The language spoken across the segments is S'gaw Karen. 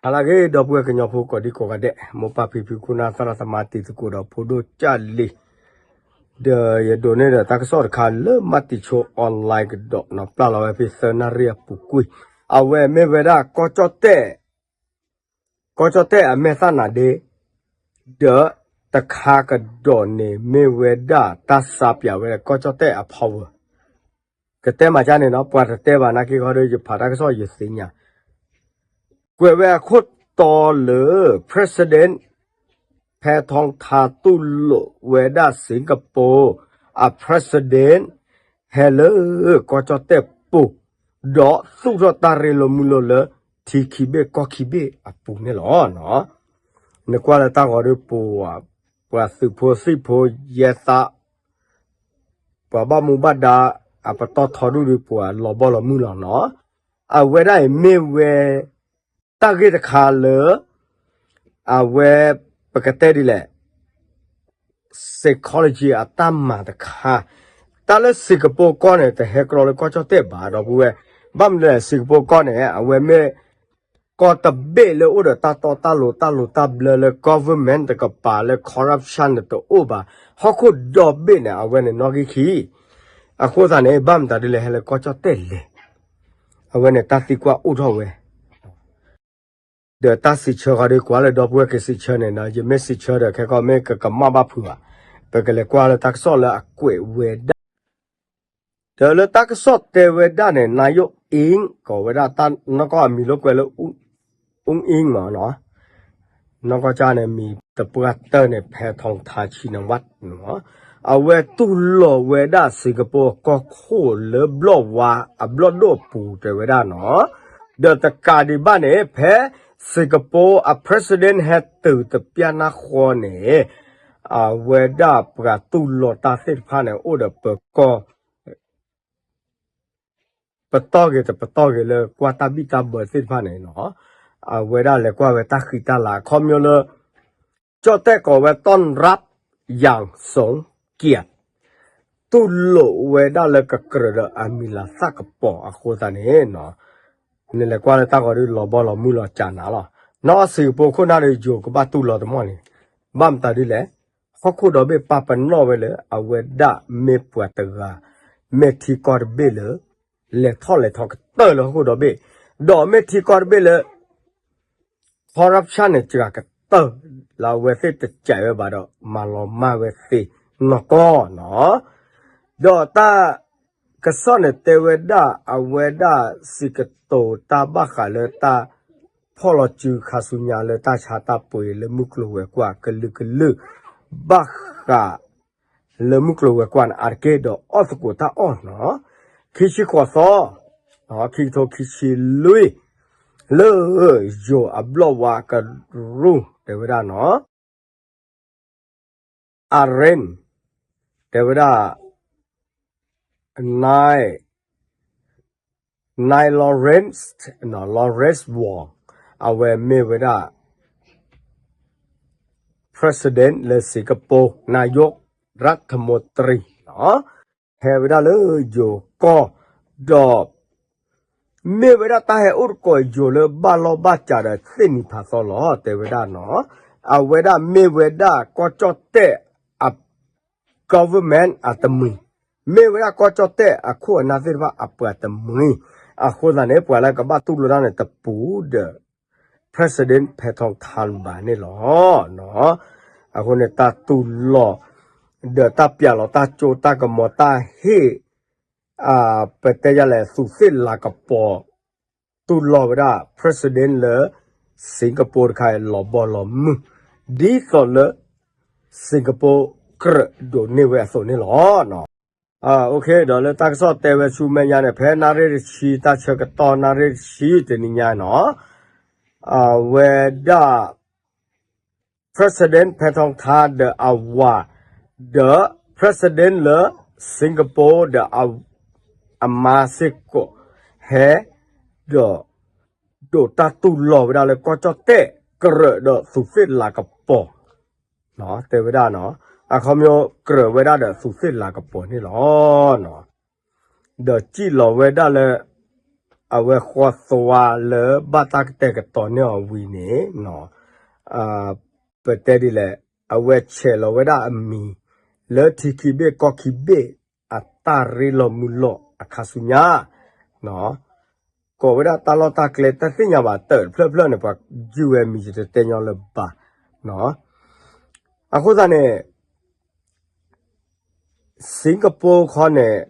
ဟါလၢအဂ့ၤ ဒီပုၢ်ဝဲၢ်ကညီဖိကိးဒံကိးဂၤဒဲး, မိၢ်ပၢ်ဖံဖု ခိၣ်နၢ်သရၣ်သမါ တံၤသကိးဒီးဖိဒိၣ်ကၢ်လံၤ, ဒီးယဒိးန့ၢ်ဒီးတၢ်ကစီၣ်တခါလၢ မၤတံၤဆိ online ကဒီး ပျၢ်လီၤဝဲဖဲသၢနၣ်ရံၣ်အပူၤကွံာ်, အဝဲမ့ၢ်ဝဲဒၣ်ကီၢ်ကၠီၣ်တဲၣ် ကီၢ်ကၠီၣ်တဲၣ်အမဲာ်သၣ်နါဒ့, ဒီးတခါကဒီးန့ၣ် မ့ၢ်ဝဲဒၣ်တၢ်စါပၠးဝဲဒၣ်ကီၢ်ကၠီၣ်တဲၣ်အ power, ကတဲမၤကၢ်န့ၣ်နီၤ, ပှၤတတဲဘၣ်နာ်က့ခီဒီး ယဖးတၢ်ကစီၣ်ယသ့ၣ်ညါ ကွဲးဝဲအခိၣ်တီလၢ President ဖဲထီထါ တူၢ်လိာ်ဝဲဒၣ် Singapore အ President ဟဲလၢကီၢ်ကၠီၣ်တဲၣ်ပူၤ, ဒီးသူၣ်ထီၣ်တၢ်ရ့လိာ်မုာ်လိာ်လၢ ထံခံဘ့ၣ်ကီၢ်ခံဘ့ၣ်အပူၤန့ၣ်လီၤ. နကွၢ်လၢတၢ်ဂီၤဒီး ပ ပှၤသုးဖိသံၣ်ဖိယဲသး ပှၤဘၣ်မူဘၣ်ဒါ အပတီၢ်ထီဒူၣ်ဒီး ပှၤလီၤဘီလီၤမုၢ်လီၤနီၤ. အဝဲဒၣ်အံၤမ့ၢ်ဝဲ တၢ်ဂ့ၢ်တခါလၢ အဝဲ ပကတဲဒ်လဲၣ် psychology အတၢ်မၤတခါ, တၢ်လၢ Singapore ကီၢ်န့ၣ် တဟဲကြီလၢကီၢ်ကၠီၣ်တဲၣ်ဘၣ် ဒီပုၢ်ဝဲၢ်, ဘၣ်မနုၤလဲၣ် Singapore ကီၢ်န့ၣ် အဝဲမ့ၢ် ကီၢ်တဘ့ၣ်လၢအိၣ်ဒီးတၢ်တီတၢ်လိၤတၢ်လိၤတၢ်ဘျၢလၢ government တကပၤလၢ corruption န့ၣ်တအိၣ်ဘၣ်, ဟီၣ်ခိၣ်ဒီဘ့ၣ်န့ၣ် အဝဲန့ၣ်နီၣ်ဂံၢ်ခံ, အဃိသတးန့ၣ် ဘၣ်မတၤဒ်လဲၣ်ဟဲလၢကီၢ်ကၠီၣ်တဲၣ်လဲၣ်, အဝဲန့ၣ်တၢ်သံကွၢ်အိၣ်ထီၣ်ဝဲ ဒီးတၢ်စံးဆၢဃီဒီး ကွၢ်လၢဒီပုၢ်ဝဲၢ်ကစံးဆၢန့ၣ်နီၤ, ယမ့ၢ်စံးဆၢဒီး ခဲကီၢ်မ့ၢ်ကကမၣ်ဘၣ်ဖုးဘၣ်, ပကလဲၤကွၢ်လၢတၢ်ကစီၣ်လၢအကွဲးဝဲဒၣ်, ဒီးလၢတၢ်ကစီၣ်တဲဝဲဒၣ်န့ၣ် နါယိၣ်အ့ၣ် ကိးဝဲဒၣ်တၢ်နီၢ်ကီၢ်အမံၤလိာ်ကွဲလၢ အူအ့ၣ်မးနီၤ, နီၢ်ကီၢ်ကၠၢန့ၣ် မံၤတပှၢ်တၢၢ်န့ၣ် ဖဲထီထါ ဆံနဝးနီၤ, အဝဲတူၢ်လိာ်ဝဲဒၣ် Singapore ကီၢ်ခိၣ်လၢဘျီၣ်ဝါအဘျီၣ်ဒိၣ်အပူၤတဲဝဲဒၣ်နီၤ, ဒီးတကးဒံးဘၣ်န့ၣ် ဖဲ Singapore အ president ဟဲတုၤတပျၢ်နၢ်ဃီန့ၣ် အဝဲဒၣ်ပှၤတူၢ်လိာ်တၢ်သ့ၣ်တဖၣ်န့ၣ် အိၣ်ဒီးပၢၤကီၢ် ပတီၢ်ဂ့ၤတပတီၢ်ဂ့ၤလၢကွၢ်တၢ်ဘံၣ်တၢ်ဘၢသ့ၣ်တဖၣ်န့ၣ်နီၤ, အဝဲဒၣ်လဲၤကွၢ်ဝဲတၢ်ဃံတၢ်လၤ အခီပညီလၢ ကၠီၣ်တဲၣ်ကိးဝဲ ต้อนรับอย่างสมเกียรติ တူၢ်လိာ်ဝဲဒၣ်လၢကကြၢးဒီးအမံၤလၤသၣ်ကပီၤအဃိသတးန့ၣ်နီၤ, နလဲၤကွၢ်လၢတၢ်ဂီၤဒီးလီၤဘီလီၤမုၢ်လီၤစၢ်နၤလီၤ, နီၢ်စံၤကပိၤခိၣ်နၢ်ဒီးယိၤကဘၣ်တူၢ်လိာ်တမီၢ်န့ၣ်, ဘၣ်မတၤဒ်လဲၣ်, ဟီၣ်ခိၣ်ဒီဘ့ၣ်ပာ်ပနီၣ်ဝဲလၢအဝဲဒၣ်မ့ၢ်ပှၤတဂၤ, မ့ၢ်ထံကီၢ်တဘ့ၣ်လၢ လဲၤထီၣ်လဲၤထီကတၢၢ်လၢဟီၣ်ခိၣ်ဒီဘ့ၣ်, ဒီးမ့ၢ်ထံကီၢ်တဘ့ၣ်လၢ corruption န့ၣ် စှၤကတၢၢ်လၢအဝဲသ့ၣ်တစဲးဝဲဘၣ်ဒီး မၤလီၤမၢ်ဝဲသ့ၣ်နီၢ်ကီၢ်နီၤ, ဒီးတၢ်ကစီၣ်န့ၣ်တဲဝဲဒၣ် အဝဲဒၣ်စံးကတိၤတၢ်ဘၣ်ဃးလၢတၢ်ဖီၣ်လီၤစုခါဆူညါလၢတၢ်ဆါတၢ်ပှ့ၤလၢမုၢ်ကျိၤဝဲၤကွာ်ကလုာ်ကလုာ် ဘၣ်ဃး လၢမုၢ်ကျိၤဝဲၤကွာ်န့ၣ် အါတက့ၢ်ဒီးအီၣ်သကိးတၢ်အီၣ်နီၤ, ခံဆံဃိးသီ, ခံကထိခံဆံလွံၢ်, လၢယိၤအဘျီၣ်ဝါကရူၢ်တဲဝဲဒၣ်နီၤ, အရ့ၣ် တဲဝဲဒၣ် န န Lawrence, Lawrence Wong အဝဲမ့ၢ်ဝဲဒၣ် president လၢ Singapore နါယိၣ် ရၢၣ်ထမိတရံ ဟဲဝဲဒၣ်လၢယိၤကီၢ်, ဒီး မ့ၢ်ဝဲဒၣ်တၢ်ဟဲအိၣ်သကိးယိၤလၢဘၣ်လီၢ်ဘၣ်စးဒီးသ့ၣ်နံၤဖးသီလီၤ တဲဝဲဒၣ်နီၤ, အဝဲဒၣ်မ့ၢ်ဝဲဒၣ်ကီၢ်ကၠီၣ်တဲၣ်အ government အတမှံၤ, မ့ၢ်ဝဲဒၣ်ကီၢ်ကၠီၣ်တဲၣ်အခိၣ်အနၢ်သ့ၣ်တဖၣ်အပှၤတမှံၤ, အဃိသတးန့ၣ် ပှၤလၢကဘၣ်တူၢ်လိာ်တၢ်န့ၣ်တပူၤဒီး president ဖဲထီထါဘၣ်န့ၣ်လီၤ. အဃိန့ၣ် တၢ်တူၢ်လိာ် ဒီးတၢ်ပျးလီၤတၢ်ကၠိတၢ်ကမီၤတၢ်ဟ့ၣ် ပတဲယၤလဲၣ် သူးသ့ၣ်လၤကပီၤ တူၢ်လိာ်ဝဲဒၣ် president လၢ Singapore တခါအံၤ လီၤဘီလီၤမုၢ် ဒ်သိးလၢ Singapore ကြၢးဒိးန့ၢ်ဝဲအသိးန့ၣ်လီၤ. ဒီးလၢတၢ်ကစီၣ်တဲဝဲဆူမဲာ်ညါန့ၣ် ဖဲနၣ်ရံၣ်တဆံ တၢ်ဆၢကတီၢ်နၣ်ရံၣ်တဆံတနံၤညါနီၤ, အဝဲဒၣ် president ဖဲထီထါဒီးအဝၤ ဒီး president လၢ Singapore ဒီး အမါစ့ၢ်ကီး ဟဲ ဒီး ဒိးတၢ်တူၢ်လိာ်ဝဲဒၣ်လၢကီၢ်ကၠီၣ်တဲၣ် ကြၢးဒီးသူးသ့ၣ်လၤကပီၤ တဲဝဲဒၣ်နီၤ, အခီပညီကြၢးဝဲဒၣ်ဒီးသူးသ့ၣ်လၤကပီၤန့ၣ်လီၤ. ဒီးစံၣ်လီၤဝဲဒၣ်လၢ အဝဲဃီသွါလၢဘၣ်တၢ်ကတဲာ်ကတီၤန့ၢ်အီၤဝံၤန့ၣ် ပတဲဒ်လဲၣ်, အဝဲဆဲးလီၤဝဲဒၣ်အမံၤ လၢထံခံဘ့ၣ်ကီၢ်ခံဘ့ၣ် အတၢ်ရ့လိာ်မုာ်လိာ်အခါဆူညါ ကိးဝဲဒၣ်တၢ်လီၢ်တၢ်ကျဲတသ့ၣ်ညါဘၣ် တၢၢ်တဖျၢၣ်ဖျၢၣ်န့ၣ် ပှၤယုၢ်ဝဲမံၤယတတဲညီလၢၤဘၣ်. အဃိသတးန့ၣ် Singapore ခီန့ၣ်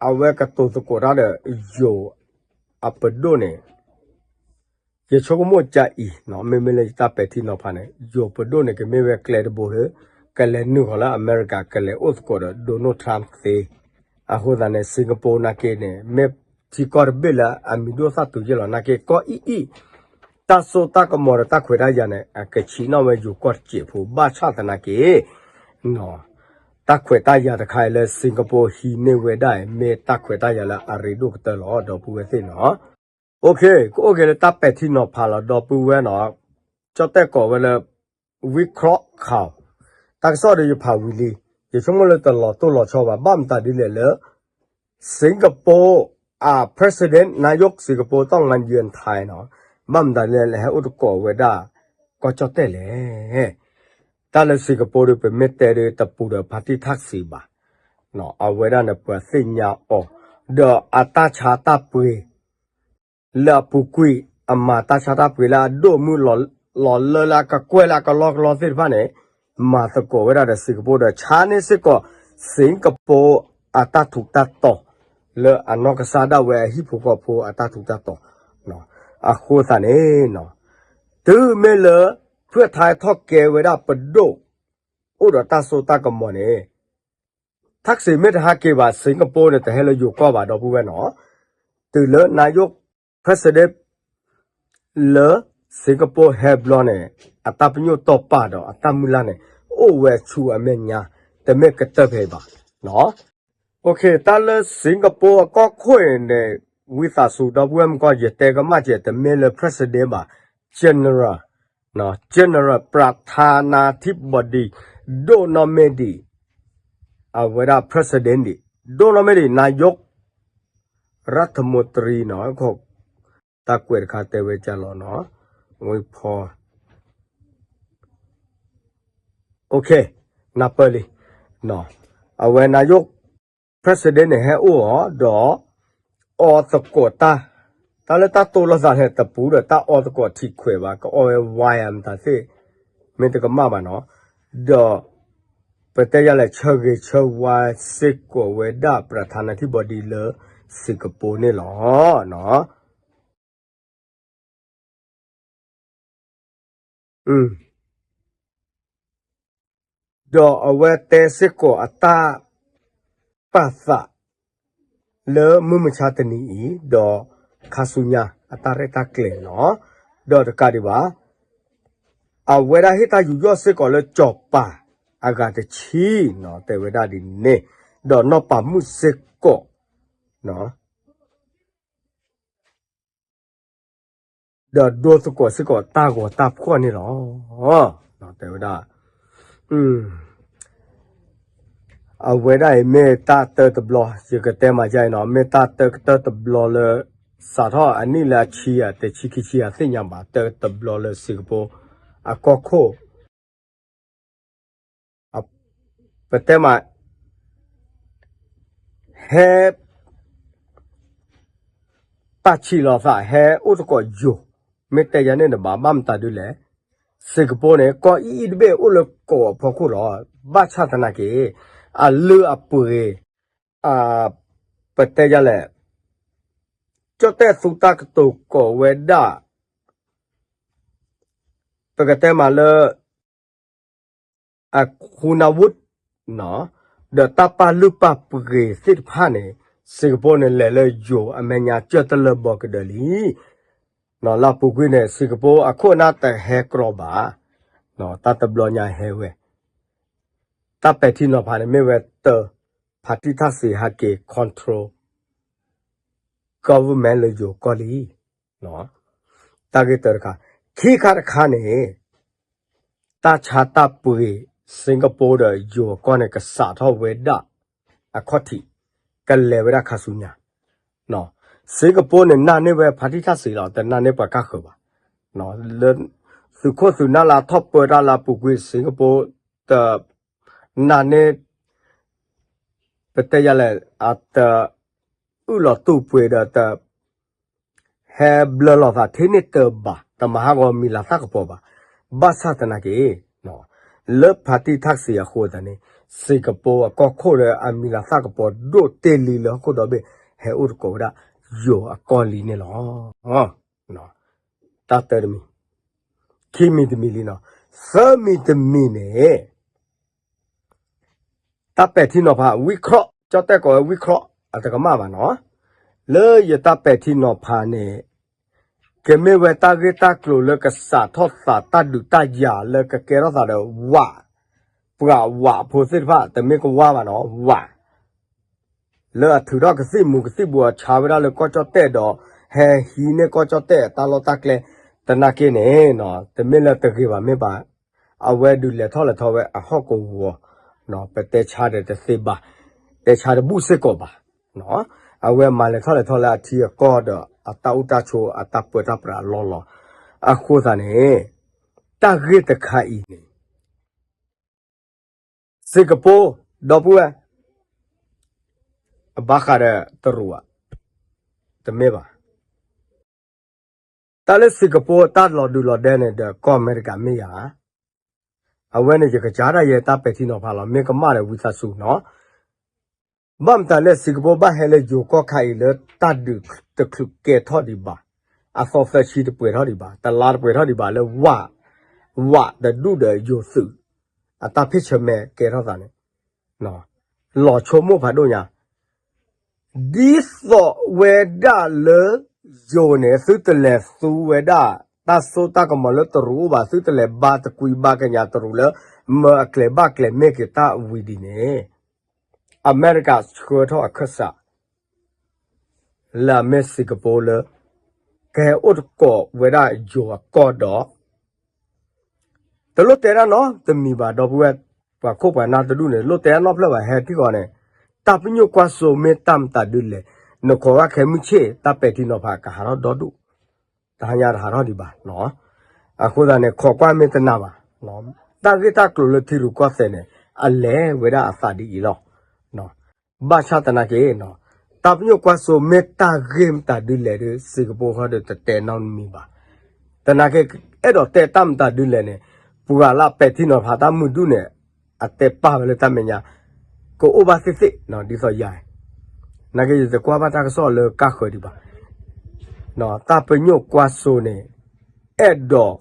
အဝဲကတိၤသကိးတၢ်ဒီး ယိၤအပဒိၣ်န့ၣ် ယဆိကမိၣ်ကအံၤ မ့မ့ၢ်လၢယတၢ်ပဲာ်ထံနီၤဖးန့ၣ် ယိၤပဒိၣ်န့ၣ် ကမ့ၢ်ဝဲကျဲတဘိလၢ ကလဲၤနုာ်ဃီၤလၢအမဲရကၤ ကလဲၤအိၣ်သကိးဒီး Donald Trump သ့. အဃိသတးန့ၣ် Singapore နာ်က့န့ၣ် မ့ၢ်ထံကီၢ်တဘ့ၣ်လၢအမံၤဒိၣ်သၣ်တုၤယဲၢ်လီၤ နာ်က့ကီၢ်အံၤအံၤ တၢ်စိတၢ်ကမီၤဒီးတၢ်ခွဲးတၢ်ယာ်န့ၣ် အကဆံးနီၣ်ဝဲယိၤကီၢ်တစဲးဖိ ဘၣ်ဆၣ်သနာ်က့ တၢ်ခွဲးတၢ်ယာ်တခါအံၤလၢ Singapore ဟံးန့ၢ်ဝဲဒၣ်အံၤ မ့ၢ်တၢ်ခွဲးတၢ်ယာ်လၢအရ့ဒိၣ်ကတၢၢ်လီၤ ဒီပုၢ်ဝဲၢ်သ့ၣ်နီၤ. ကအိၣ်က့ၤလၢတၢ်ပဲာ်ထံနီၤဖးလီၤ ဒီပုၢ်ဝဲၢ်နီၤ. ကၠီၣ်တဲၣ်ကိးဝဲလၢ ဝံခီၣ်ခီၣ် တၢ်ကစီၣ်ဒီးယဖးဝံၤလံ ယဆိကမိၣ်လၢတလီၤတိၢ်လီၤဆီဘၣ် ဘၣ်မတၤဒ်လဲၣ်လၢ Singapore အ president နာ်ယိၣ် Singapore တီၢ်ငါယွဲၢ်ထါနီၤ ဘၣ်မတၤဒ်လဲၣ် ဟဲအိၣ်သကိးဝဲဒၣ် ကီၢ်ကၠီၣ်တဲၣ်လဲၣ်. တၢ်လၢ Singapore ဒီး ပမ့ၢ်တဲဒီးတပူၤဒီး ဖါတံၢ်ထၣ်စံးဘၣ် အဝဲဒၣ်န့ၣ် ပှၤသ့ၣ်ညါအီၤ ဒီးအတၢ်ဆါတၢ်ပှ့ၤ လၢအပူၤကွံာ် အမၤတၢ်ဆါတၢ်ပှ့ၤလၢအဒိၣ်မုၢ်လီၤလၢလၢအကကွဲၢ်လၢအကလီကလီသ့ၣ်တဖၣ်န့ၣ် မၤသကိးဝဲဒၣ်ဒီး Singapore ဒီး ဆါန့ၢ်စ့ၢ်ကီး Singapore အတၢ်ထူးတၢ်တီၤ လၢအနီၢ်ကစၢ်ဒၣ်ဝဲအဟံၣ်ဖိဃီဖိအတၢ်ထူးတၢ်တီၤ အဃိသတးန့ၣ် တုၤမ့ၢ်လၢ ဖုၣ်ထါထီၣ်ကဲဝဲဒၣ်ပဒိၣ် အိၣ်ဒီးတၢ်စိတၢ်ကမီၤန့ၣ် ထၣ်စံးမ့ၢ်တဟးက့ၤဘၣ် Singapore န့ၣ် တဟဲလၢယိၤကီၢ်ဘၣ် ဒီပုၢ်ဝဲၢ်နီၤ. တုၤလၢနာ်ယိၣ် president လၢ Singapore ဟဲဘျီန့ၣ် အတၢ်ပညိၣ်တီၢ်ပာ်ဒီးအတၢ်မုၢ်လၢ်န့ၣ် အိၣ်ဝဲဆူအမဲာ်ညါ တမ့ၢ်ကတၢၢ်ဖဲအံၤဘၣ်. တၢ်လၢ Singapore အကီၢ်ခိၣ်အံၤန့ၣ် ဝံသးစူၤ ဒီပုၢ်ဝဲၢ်မုၣ်ကီၢ် ယတဲကမၣ်ကဲ တမ့ၢ်လၢ president ဘၣ် general general ပြဌာနာธิบดี ဒိၣ်နီၢ်မ့ၢ်ဒံး အဝဲဒၣ် president ဒံး ဒိၣ်နီၢ်မ့ၢ်ဒံး နာ်ယိၣ် ရၢထမူတရံနီၤ တၢ်ကွဲးတခါတဲဝဲကၢ်လီၤနီၤ ဝံဖီ နၢ်ပၢၢ်လံ အဝဲနာ်ယိၣ် president န့ၣ် ဟဲအိၣ်အီၤဒီး အီသကိးတၢ် တၢ်လၢတၢ်တိၢ်လိာ်သးန့ၣ် တပူၤဒီးတၢ်အီသကိးထံးခွဲးဘၣ် ကအီဝဲ wine မတၤသ့ၣ် မ့ၢ်တကမၣ်ဘၣ်နီၤ ဒီး ပတဲယၤလဲၣ် ဆၢဂ့ၤဆၢဝါစ့ၢ်ကီးဝဲဒၣ် ပြဌာနာธิบดี လၢ Singapore န့ၣ်လီၤ. ဒီးအဝဲတဲစ့ၢ်ကီးအတၢ်ပာ်သး လၢမုၢ်မဆါတနံၤအံၤ ဒီးခါဆူညါအတၢ်ရဲၣ်တၢ်ကျဲၤနီၤ ဒီးတကးဒံးဘၣ် အဝဲဒၣ်ဟ့ၣ်တၢ်ယူးယီၣ်စ့ၢ်ကီးလၢစီၤပၤအဂၤတဆံနီၤ တဲဝဲဒၣ်ဒ်န့ၣ် ဒီးနီၢ်ပၤမုၣ်စ့ၢ်ကီး ဒီးဒိသကိးစ့ၢ်ကီးတၢ်ဂီၤတၢ်ဖှီၣ်န့ၣ်လီၤ. တဲဝဲဒၣ် အဝဲဒၣ်အံၤမ့ၢ်တၢ်တၢတဘျီ ယကတဲမၤယါအံၤနီၤ မ့ၢ်တၢ်တၢကတၢၢ်တဘျီလၢ စးထီၣ်အနံၣ်လၢအဆံဧါ တဆံခံဆံဧါသ့ၣ်ညါဘၣ် တၢတဘျီလၢ Singapore အကီၢ်ခိၣ် ပတဲမး ဟဲ ပာ်ဆံးလီၤသး ဟဲအိၣ်သကိးယိာ် မ့ၢ်တဲယၤန့ၣ်တဘၣ် ဘၣ်မတၤဒ်လဲၣ် Singapore န့ၣ် ကီၢ်အံၤအံၤတဘ့ၣ်အိၣ်လၢကီးအဖီခိၣ်လီၤ. ဘၣ်ဆၣ်သနာ်က့ အလုၢ်အပှ့ၤ ပတဲယၤလဲၣ် ကၠီၣ်တဲၣ်သူတၢ်ကတိၤကိးဝဲဒၣ် ပကတဲမးလၢ အ ခုနဝတ် ဒီးတၢ်ပာ်လုၢ်ပာ်ပှ့ၤသ့ၣ်တဖၣ်န့ၣ် Singapore န့ၣ် လဲၤလၢယိၤအမဲာ်ညါကၢၢ်တလၢဘီကဒၢးလံ. လၢအပူၤကွံာ်န့ၣ် Singapore အခိၣ်အနၢ်တဟဲကြီဘၣ်. တၢ်တဘျီညါဟဲဝဲ တၢ်ပဲာ်ထံနီၤဖးန့ၣ်မ့ၢ်ဝဲတၢ် ဖါတံၢ်ထၣ်စံးဟးက့ၤ control government လၢယိၤကီၢ်လံ. တၢ်ဂ့ၢ်တၢ်တခါ ခံခါတခါန့ၣ် တၢ်ဆါတၢ်ပှ့ၤ Singapore ဒီးယိၤအကီၢ်န့ၣ် ကစးထီၣ်ဝဲဒၣ်အခီၣ်ထံး ကလဲၤဝဲဒၣ်ခါဆူညါ. စ့ကပူၤန့ၣ် နာ်န့ၢ်ဝဲဖါတံၢ်ထၣ်စံးလီၤ, တနာ်န့ၢ်ပှၤကါဃၢၤဘၣ်. လၢသုးခိၣ်သုးနၢ်လၢအထီၣ်ပၢတၢ်လၢအပူၤကွံာ် စ့ကပူၤ တနာ်န့ၢ် ပတဲယၤလဲၣ် အတ အုၣ်လီၤတူၢ်ပှ့ၤဒီးတ ဟဲဘျၢလီၤသးထဲန့ၣ်တဘၣ်, တမၤဟးဂီၤမံၤလၤသၣ်ကပီၤဘၣ်. ဘၣ်ဆၣ်သနာ်က့ လၢဖါတံၢ်ထၣ်စံးအဃိသတးန့ၣ် စ့ကပူၤအကီၢ်ခိၣ်ဒီးအမံၤလၤသၣ်ကပီၤဒိၣ်တ့ၢ်လံလၢဟီၣ်ခိၣ်ဒီဘ့ၣ် ဟဲအိၣ်သကိးဝဲဒၣ်ယိၤအကီၢ်လံန့ၣ်လီၤ. တၢ်တၢတမံၤ, ခံမံၤတမံၤလံနီၤ, သၢမံၤတမံၤန့ၣ် တၢ်ပဲာ်ထံနီၤဖး ဝံခီၣ်, ကၠီၣ်တဲၣ်ကိးဝဲဝံခီၣ် အတကမၣ်ဘၣ်နီၤ. လၢယတၢ်ပဲာ်ထံနီၤဖးန့ၣ် ကမ့ၢ်ဝဲတၢ်ဂ့ၢ်တၢ်ကျိၤလၢကစးထီၣ်သးတၢ်ဒုးတၢ်ယၤလၢကကဲထီၣ်သးဒီးဝး, ပှၤဝးဖိသ့ၣ်တဖၣ် တမ့ၢ်ကဝါဘၣ်နီၤ, ဝး လၢအထုးထီၣ်ကသံၣ်မူၤကသံၣ်ဘှီးအဆါဝဲဒၣ်လၢကီၢ်ကၠီၣ်တဲၣ်ဒီး ဟဲဟံးန့ၢ်ကီၢ်ကၠီၣ်တဲၣ်အတၢ်လီၢ်တၢ်ကျဲ, သနာ်က့န့ၣ် တမ့ၢ်လၢတဂ့ၤဘၣ်မ့ၢ်ဘၣ်, အဝဲဒုးလဲၤထီၣ်လဲၤထီဝဲအဟီၣ်ကဝီၤ, ပတဲဆါဒီးတသ့ဘၣ်, တဲဆါတဘူၣ်စ့ၢ်ကီးဘၣ်. အဝဲမၤလဲၤထီၣ်လဲၤထီလၢအထံအကီၢ်ဒီးအတၢ်အိၣ်တၢ်ဆိးအတၢ်ပၢတၢ်ပြးအလီၢ်လီၤ. အဃိသတးန့ၣ် တၢ်ဂ့ၢ်တခါအံၤန့ၣ် စ့ကပူၤ ဒီပုၢ်ဝဲၢ် အဘၣ်ဃးဒီးတရူးဧါ, တမ့ၢ်ဘၣ်. တၢ်လၢစ့ကပူၤတၢ်လီၤဒုးလီၤဒဲန့ၣ်ဒီးကီၢ်အမဲရကၤမ့ၢ်ယၤ, အဝဲန့ၣ်ယကစၢ်ဒၣ်ယဲတၢ်ပဲာ်ထံနီၤဖးလီၤ, မ့ၢ်ကမၣ်ဒီးဝံသးစူၤနီၤ. ဘၣ်မတၤလၢစ့ကပူၤဘၣ်ဟဲလၢယိၤကီၢ်ခါအံၤလၢတၢ်ဒုးတချုးကဲထီၣ်ဒံးဘၣ်, အသီသၢဆံတပှဲၤထီၣ်ဒံးဘၣ်, တလါတပှဲၤထီၣ်ဒံးဘၣ်လၢဝး, ဝးတဒူၣ်ဒီးယိၤသုး အတၢ်ဖ့ၣ်ဆၢမဲာ်ကဲထီၣ်သးန့ၣ် လီၤဆိကမိၣ်ဖးဒိၣ်ညါ ဒ်သိးဝဲဒၣ်လၢယိၤန့ၣ် သုတလဲၤသူဝဲဒၣ် တၢ်စိတၢ်ကမီၤလၢတရူးအိၣ်ဘၣ်, သုတလဲၤဘါတကွံဘါကညးတရူးလၢ မၢအကျဲၤဘၣ်ကျဲၤမ့ၢ်က့ၤတၢ်ဝံၤဒ်န့ၣ် အမဲရကၤဆှၢထီၣ်အခၢၣ်စး လၢအမ့ၢ်စ့ကပူၤလၢ ကဟဲအိၣ်သကိးဝဲဒၣ်ယိၤအကီၢ်ဒီး တလိၣ်တဲဒၣ်နီတမံၤဘၣ် ဒီပုၢ်ဝဲၢ် ပှၤခိၣ်ပှၤနၢ်တဒူၣ်န့ၣ် လိၣ်တဲဒၣ်နီတဖျၢၣ်ဘၣ် ဟဲထံၣ်ဃီန့ၣ် တၢ်ပညိၣ်ကွၢ်စိမ့ၢ်တၢ်မတၤဒ်လဲၣ်, နခိးဘၣ်ခဲမုၢ်ဆ့ၣ် တၢ်ပဲာ်ထံနီၤဖးကဟးထီၣ်ဒီဒူၣ်, တဟါညါတဟးထီၣ်ဒံးဘၣ်. အဃိသတးန့ၣ် ခိးကွၢ်မ့ၢ်တနာ်ဘၣ်, တၢ်ဂ့ၢ်တၢ်ကျိၤလၢထံရူၢ်ကီၢ်သဲးန့ၣ် အလဲၤဝဲဒၣ်အသးဒ်အံၤလီၤ. ဘၣ်ဆၣ်သနာ်က့ တၢ်ပညိၣ်ကွၢ်စိမ့ၢ်တၢ်ဂ့ၢ်မတၤဒ်လဲၣ်ဒီး စ့ကပူၤဃီဒီးတတဲနီတမံၤဘၣ်. သနာ်က့ အဲၣ်ဒိးတဲတၢ်မတၤဒ်လဲၣ်န့ၣ် ပှၤလၢပဲာ်ထံနီၤဖးတၢ်မုာ်ဒူၣ်န့ၣ် အတဲပာ်ဝဲလၢတၢ်မဲာ်ညါ ကအိၣ်ဘၣ်သ့ၣ်သ့ၣ် ဒ်သိးယၤ နာ်က့ယတကွၢ်ဘၣ်တၢ်ကစီၣ်လၢကါဃၢၤဒံးဘၣ်. တၢ်ပညိၣ်ကွၢ်စိန့ၣ် အဲၣ်ဒိး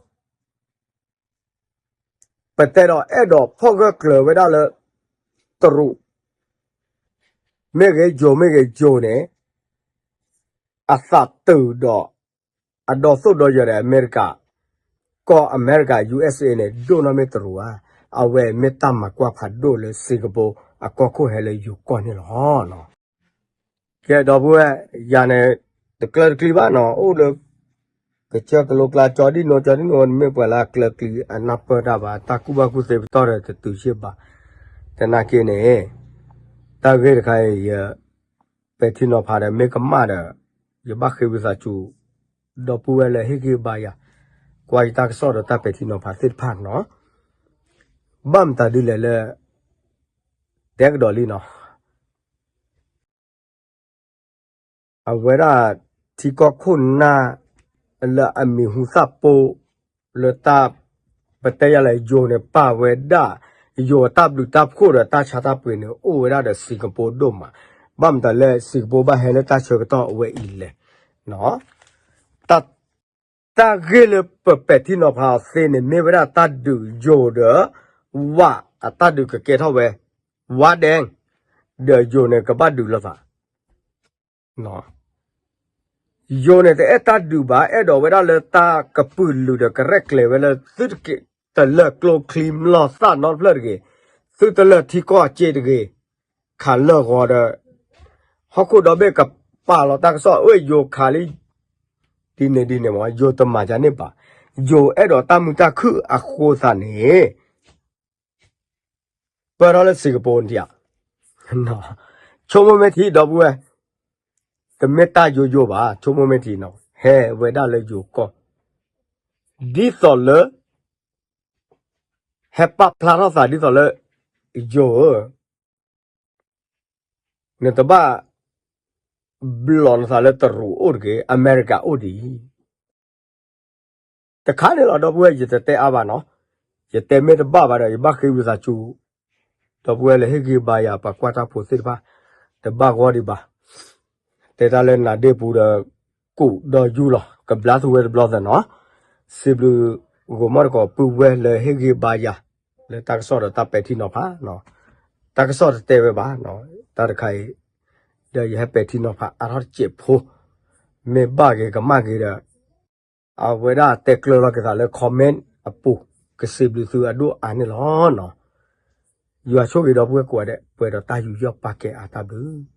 ပတဲဒီးအဲၣ်ဒိးဖီၣ်ဂၢၢ်ကျၢၤဝဲဒၣ်လၢ တရူး မ့ၢ်ဂ့ၤယိၤမ့ၢ်ဂ့ၤယိၤန့ၣ် အသးတုာ်ဒီး အဒီသိၣ်ဒီယၢၤဒီးအမဲရကၤ ကီၢ်အမဲရကၤ ယူအက်စ်အေ န့ၣ် ဒိၣ်နီၢ်မ့ၢ်တရူးဧါ. အဝဲမ့ၢ်တၢ်မၤကွၢ်ဖးဒိၣ်လၢစ့ကပူၤအကီၢ်ခိၣ်ဟဲလၢယိၤကီၢ်န့ၣ်လီၤ. ကဲ ဒီပုၢ်ဝဲၢ် ယၤန့ၣ် တကျၢတကျံဘၣ်နီၤ အိၣ်လၢ ကစၢၢ်ကလိကျါ ကၠီဒံၣ်နိ ကၠီဒံၣ်နိ မ့ၢ်ပှၤလၢအကျၢၤကျံၤအနၢ်ပၢၢ်တၢ်ဘၣ် တၢ်ကူၣ်ဘၣ်ကူၣ်သ့ပတီၢ်ဒီးတတုၤဆ့ဘၣ်. သနာ်က့န့ၣ် တၢ်ဂ့ၢ်တခါအံၤ ယပဲာ်ထံနီၤဖးဒီးမ့ၢ်ကမၣ်ဒီး ယဘၣ်ဃ့ဝံသးစူၤ ဒီပုၢ်ဝဲၢ်လၢဟ့ၣ်ဂံၢ်ဘါယၤ ကွၢ်ယတၢ်ကစီၣ်ဒီးတၢ်ပဲာ်ထံနီၤဖးသ့ၣ်တဖၣ်နီၤ ဘၣ်မတၤဒ်လဲၣ်လၢ တဲကဒီးလံနီၤ အဝဲဒၣ်ထံကီၢ်ခိၣ်နၢ် လၢအမံၤဟူသၣ်ပိာ် လၢတၢ် ပတဲယၤလဲၣ် ယိၤန့ၣ် ပာ်ဝဲဒၣ် ယိၤအတၢ်ဘျုးတၢ်ဖှိၣ်ဒီးတၢ်ဆါတၢ်ပှ့ၤန့ၣ် အိၣ်ဝဲဒၣ်ဒီးစ့ကပူၤဒိၣ်မး. ဘၣ်မတၤလၢစ့ကပူၤဘၣ်ဟဲလၢတၢ်ဆၢကတီၢ်အဝဲအံၤလဲၣ် တၢ်ဂ့ၢ်လၢပပဲာ်ထံနီၤဖးအီၤသ့န့ၣ် မ့ၢ်ဝဲဒၣ်တၢ်ဒုးယိၤဒီး ဝး အတၢ်ဒုးကကဲထီၣ်ဝဲ ဝးဒဲ ဒီးယိၤန့ၣ် ကဘၣ်ဒုးလိာ်သး ယိၤန့ၣ် တအဲၣ်တၢ်ဒုးဘၣ် အဲၣ်ဒိးဝဲဒၣ်လၢတၢ်ကပုာ်လုးဒီးကရဲၣ်ကျဲၤဝဲလၢ သုတက့ၤတလၢာ်ကျိချံမျိာ်သၣ်နီတဖျၢၣ်တဂ့ၤ, သုတလၢာ်ထံကီၢ်အစ့တဂ့ၤ, ခးလၢာ်ဂီၤဒီး ဟီၣ်ခိၣ်ဒီဘ့ၣ်ကပာ်လီၤတၢ်ကစီၣ် အိၣ်ယိၤခးလံ ဒ်န့ၣ်ဒ်န့ၣ်မ့ၢ် ယိၤတမၤဒ်န့ၣ်ဘၣ်, ယိၤအဲၣ်ဒိးတၢ်မုာ်တၢ်ခုၣ်အဃိသတးန့ၣ် ပၢၢ်ထီၣ်လၢစ့ကပူၤန့ၣ်ဧါ, ဆိကမိၣ်မ့ၢ်ထံၣ်ဒီပုၢ်ဝဲၢ်, တမ့ၢ်တၢ်ယိယိဘၣ်, ဆိကမိၣ်မ့ၢ်ထံနီၤ, ဟဲဝဲဒၣ်လၢယိၤကီၢ်, ဒ်သိးလၢ ဟဲပာ်ဖျါထီၣ်သးဒ်သိးလၢ ယိၤဧၢ, နတဘၣ် ဘျီၣ်နသးလၢတရူးအိၣ်တဂ့ၤ, အမဲရကၤအိၣ်ဒံး. တခါန့ၣ်လီၤ ဒီပုၢ်ဝဲၢ် ယတတဲအါဘၣ်နီၤ, ယတဲမ့ၢ်တဘၣ်ဘၣ်ဒီး ယဘၣ်ဃ့ဝံသးစူၤ ဒီပုၢ်ဝဲၢ်လၢဟ့ၣ်ဂံၢ်ဘါယၤ ပှၤကွၢ်တၢ်ဖိသ့ၣ်တဖၣ်, တဘၣ်ဂီၢ်ဒံးဘၣ်. တဲတၢ်လၢနၤဒ့ၣ်ပူၤဒီး ကူၣ်ဒီးယူၢ်လီၤ ကဘျါထူဝဲတဘျီသၢနီၤ, စံးဘျုး ဂိၤမီၣ်တကိးပုၢ်ဝဲၢ်လၢဟ့ၣ်ဂံၢ်ဘါယၤ လၢတၢ်ကစီၣ်ဒီးတၢ်ပဲာ်ထံနီၤဖး, တၢ်ကစီၣ်တတဲဝဲဘၣ်, တၢ်တခါအံၤ ဒီးယဟဲပဲာ်ထံနီၤဖးအါထီၣ်တစဲးဖိ, မ့ၢ်ဘၣ်ဂ့ၤကမၣ်ဂ့ၤဒီး အဝဲဒၣ်တဲကျၢၤလီၤက့ၤသးလၢ comment အပူၤ, ကစံးဘျုးသုအဒိၣ်အါန့ၣ်လီၤ. ယွၤဆိၣ်ဂ့ၤဒီပုၢ်ဝဲၢ်ကိးဂၤဒဲး ပှဲၤဒီးတၢ်ယူးယီၣ်ပာ်ကဲအါတၢ်ဘျုး